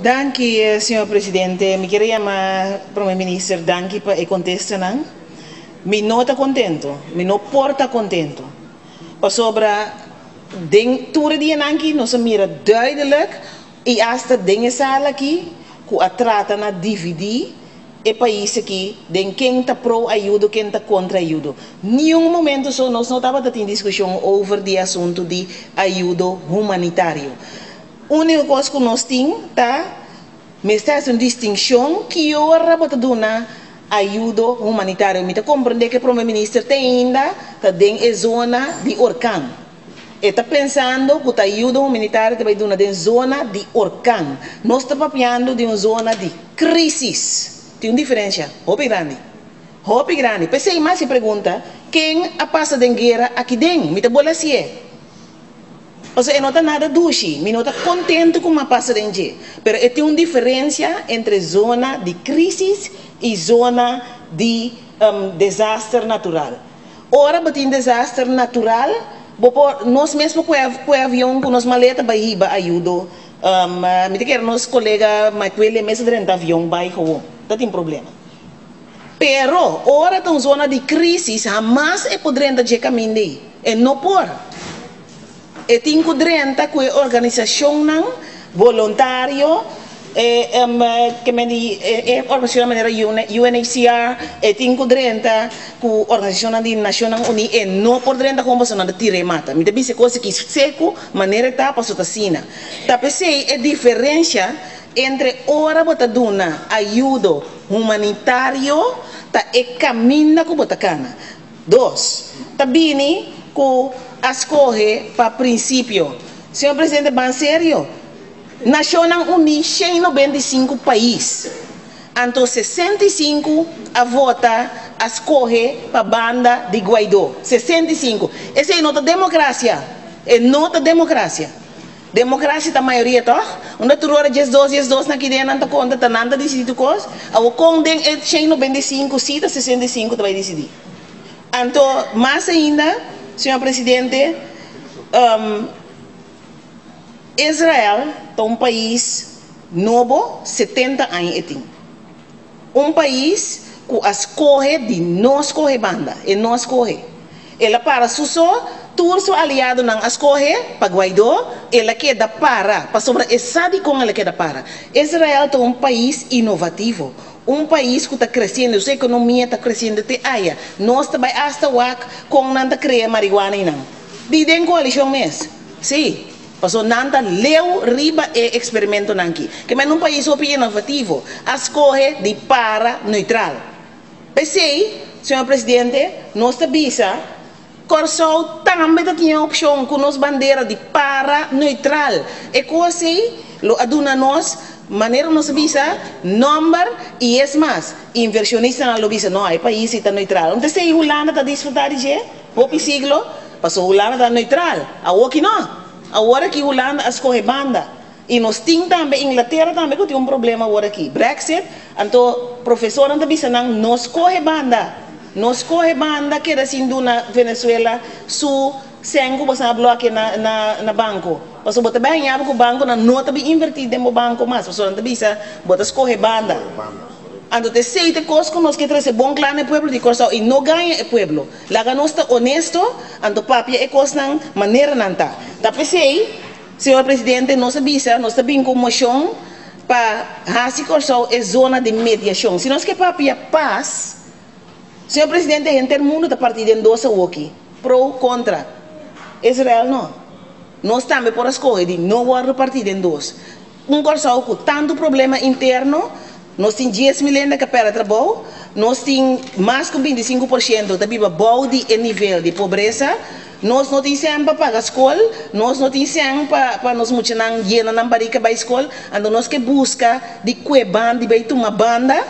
Danki, señor presidente. Mi kier yama prome minister danki pa e contestanan. Mi no ta contento, mi no por ta contento. Pasobra den tur e dianan aki nos a mira duidelijk y hasta den e sala aki cu a trata na dividi e pais aki den ken ta pro ayudo, ken ta contra ayudo. Niun momento so nos no tabata tin discusion over di asunto di ayudo humanitario. Unico cos cu nos tin ta mester haci un distincion ki ora bo ta duna ayudo humanitario. Mi ta comprende cu e prome minister te ainda ta den e zona di orkan. E ta pensando cu ta ayudo humanitario ta bay duna den zona di orkan. Nos ta papiando di un zona di crisis. Tin un diferencia hopi grandi. Hopi grandi. P'esey mas e pregunta, ken a pasa den guera aki den? Mi ta bola haci'e. Pasobra e no ta nada dushi. Mi no ta contento cu m'a pasa den dje. Pero e tin un diferencia entre zona di crisis y zona di desaster natural. Ora bo tin desaster natural, bo por, nos mes por cue avion cu nos maleta bay hiba ayudo. Mi ta kere nos colega Mike William mes a drenta avion bay gewoon. Ta tin problema. Pero ora ta un zona di crisis, hamas e por drenta dje caminda ey. E no por. E tin cu drenta cu e organisacionnan voluntario, e ke men di e organisacionnan manera UNHCR, e tin cu drenta cu organisacionnan di Nacionnan Uní, e no por drenta gewoon pasobra nan ta tira e mata. Mi ta bisa e cos aki seco manera e ta pasobra ta asina. Ta p'esey e diferencia entre ora bo ta duna ayudo humanitario ta e caminda cu bo ta cana. Dos, ta bini ku a skohe pa prinsipio. Señor Presidente, ban serio. Nashonnan Uní 195 pais, anto 65 a vota, a skohe pa banda di Guaidó. 65. Esei no ta demokrasia. E no ta demokrasia. Demokrasia ta mayoria tòg? Unda tur ora 12 12 na kidea nan ta konta, ta nan ta disidí tur kos. Awor kon den e 195 si ta 65 ta bai disidí? Anto mas ainda, señor presidente, Israel ta un pais nobo, 70 aña e tin. Un pais ku a skohe di no skohe banda, e no a skohe. El a para su so, tur su aliadonan a skohe pa Guaidó, el a keda para, pasobra e sa dikon el a keda para. Israel ta un pais inovativo, un pais ku ta kresiendo, su ekonomia ta kresiendo te aya. Nos ta bai asta wak kon nan ta krea marihuana einan. Di den koalishon mes. Sí. Pasobra nan ta leu riba e eksperimentonan aki. Ke men un pais hopi inovativo a skohe di para neutral. P'esei, señor presidente, nos ta bisa Kòrsou tambe ta tin e opshon ku nos bandera di para neutral. E kos ei lo a duna nos, manera nos a bisa, nòmber i es mas, invershonistanan lo bisa, no, e pais ei ta neutral. Anto esei Hulanda ta disfrutá di dje hopi siglo. Pasobra Hulanda ta neutral. Awoki no. Awor aki Hulanda a skohe banda. I nos tin tambe Inglatera tambe ku tin un problema awor aki. Brexit. Anto profesornan ta bisa nan no skohe banda. No skohe banda keda sin duna Venezuela su sèn ku boso a blòkia na na na banko. Pasobra bo ta bai haña bo ku bankonan no ta bin invertí den bo banko mas. Pasobra nan ta bisa bo ta skohe banda. Anto ta esei ta e kos ku nos ke trese bon kla na e pueblo di Kòrsou i no gaña e pueblo. Laga nos ta honesto, anto papia e kosnan manera nan ta. Ta p'esei, señor presidente, nos a bisa, nos ta bin ku un moshon pa hasi Kòrsou e zona di mediashon. Si nos ke papia pas, señor presidente, henter mundu ta partí den dos awoki, pro, kontra. Israel no. Nos tambe por a skohe di no wòrdu partí den dos. Un Kòrsou ku tantu problema interno, nos tin 10,000 hende ku a pèrdè trabou, nos tin mas ku 25% ta biba bou di e nivel di pobresa, nos no tin sèn pa paga skol, nos no tin sèn pa pa nos muchanan yena nan barika bai skol, anto nos ke buska di kue ban di bai tuma banda.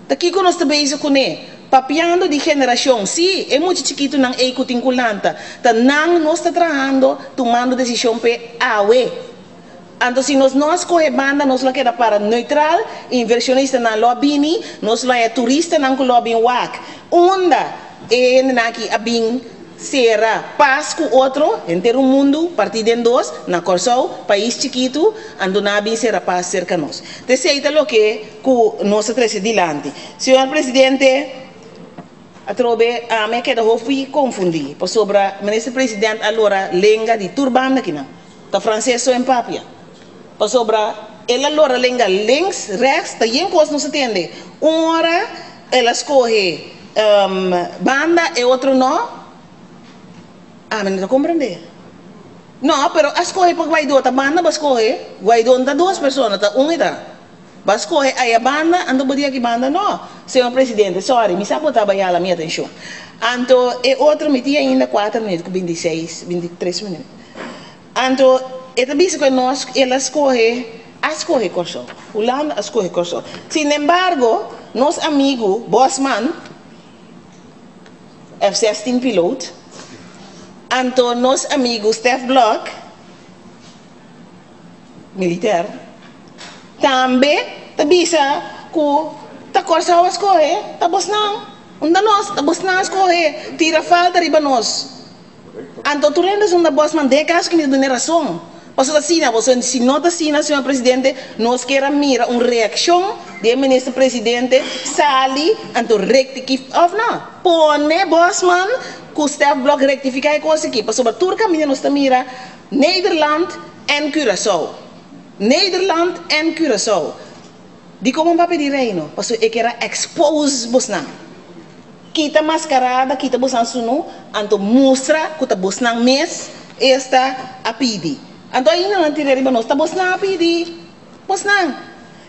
Ta kiko nos ta bezig kuné? Papiando di generashon, sí, e mucha chikitunan ei ku tin ku lanta, ta nan nos ta trahando, tumando desishon p'e awe. Anto si nos no a skohe banda nos lo a keda para neutral, inversionistanan lo a bini, nos lo haña turistanan ku lo a bin wak. Unda e hendenan aki a bin sera pas ku otro, henter un mundu partí den dos, na Kòrsou, pais chikitu, anto nan a bin sera pas serka nos. T'esei ta loke ku nos a trese dilanti. Señor Presidente, atrobe ami a keda hopi konfundí, pasobra Minister President a lora lenga di tur banda kinan. Ta franses so en papia. Pasobra el a lora lenga links, rechts, ta yen kos nos a tende. Un ora el a skohe banda, e otro no. Ami no ta komprendé. No, pero a skohe pa Guaidó, ta banda bo a skohe. Guaidó no ta dos persona, ta un e ta. Bo a skohe aya banda, anto bo di aki banda no. Señor Presidente, sorry, mi sa bo ta bai hala mi atenshon. Anto e otro, mi tin ainda kuater minuut ku bintiseis, bintitres minuut. Anto e ta bisa ku e nos, el a skohe, a skohe Kòrsou. Hulanda a skohe Kòrsou. Sinembargo, nos amigu Bosman, F-16 piloot, anto nos amigu Stef Blok, militer, tambe ta bisa ku ta Kòrsou a skohe, ta bosnan, unda nos, ta bosnan a skohe, tira falta riba nos. Anto tur hende esun ta Bosman den e kaso ki mi ta duna e rason. Pasobra ta asina, bo si no ta asina, señor presidente, nos kier a mira un reakshon di e minister presidente sali anto rektikif of no, pone Bosman ku Stef Blok rektifiká e kos aki, pasobra tur kaminda nos ta mira Nederland en Curaçao, Nederland en Curaçao. Dikon bo papia di Reino? Pasobra e kier a expose bosnan. Kita mascarada, kita bosnan sunu, anto mustra cu ta bosnan mes esta a pidi. Anto ainda nan tira riba nos, ta bosnan a pidi, bosnan.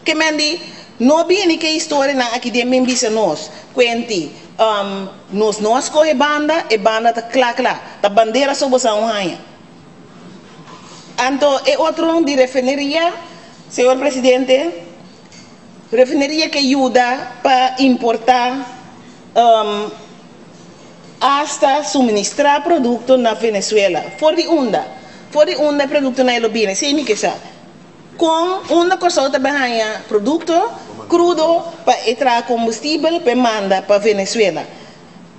Ke men di, no bini ke historianan aki den bin bisa nos, cuenti, nos no a scoge banda, e banda ta cla cla, ta bandera so bosan un haña. Anto e otro di refineria, señor presidente. Refineria ke yuda pa importá asta suministrá produkto na Venezuela. For di unda? For di unda e produktonan ei lo bini? Esei mi ke sa. Kon unda Kòrsou ta bai haña produkto krudo pa e traha kombustibel pa e manda pa Venezuela?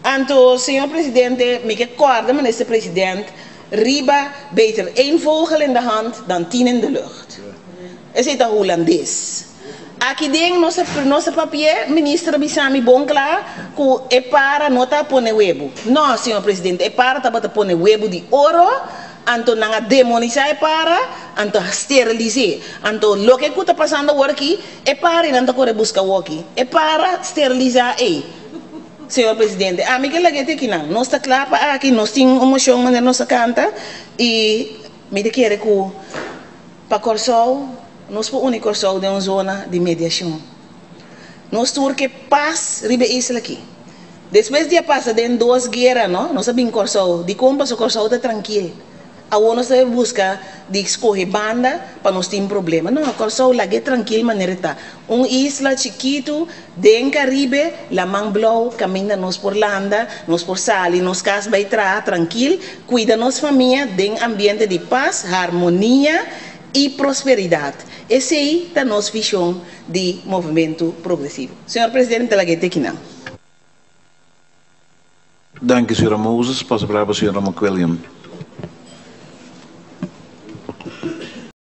Anto, señor presidente, mi ke kòrda minister president riba beter één vogel in de hand dan tien in de lucht. Esei ta hulandes. Aki den nos a nos a papi'é, minister a bisa mi bon kla ku e para no ta pone webu. No, señor presidente, e para tabata pone webu di oro, anto nan a demonisá e para, anto a sterilis'é. Anto loke ku ta pasando awor aki, e para ei nan ta kore buska awoki. E para sterilisá ei. Señor presidente, ami ke lag'é te akinan. Nos ta kla pa aki, nos tin un moshon manera nos a kanta i mi ta kere ku. Pa Kòrsou, nos por uni Kòrsou den un zona di mediashon. Nos tur ke pas riba e isla aki. Despues di a pasa den dos guera, no, nos a bin Kòrsou. Dikon? Pasobra Kòrsou ta trankil. Awor nos ta bai buska di skohe banda pa nos tin problema. No, Kòrsou lag'é trankil manera e ta. Un isla chikitu den Karibe, laman blou, kaminda nos por landa, nos por sali nos kas bai traha trankil, kuida nos famia den ambiente di pas, harmonia i prosperidat. Esei ta nos vishon di Movementu Progresivo. Señor Presidente, mi ta laga e tekinan. Danki, señora Moses. Pasa palabra pa señora McWilliam.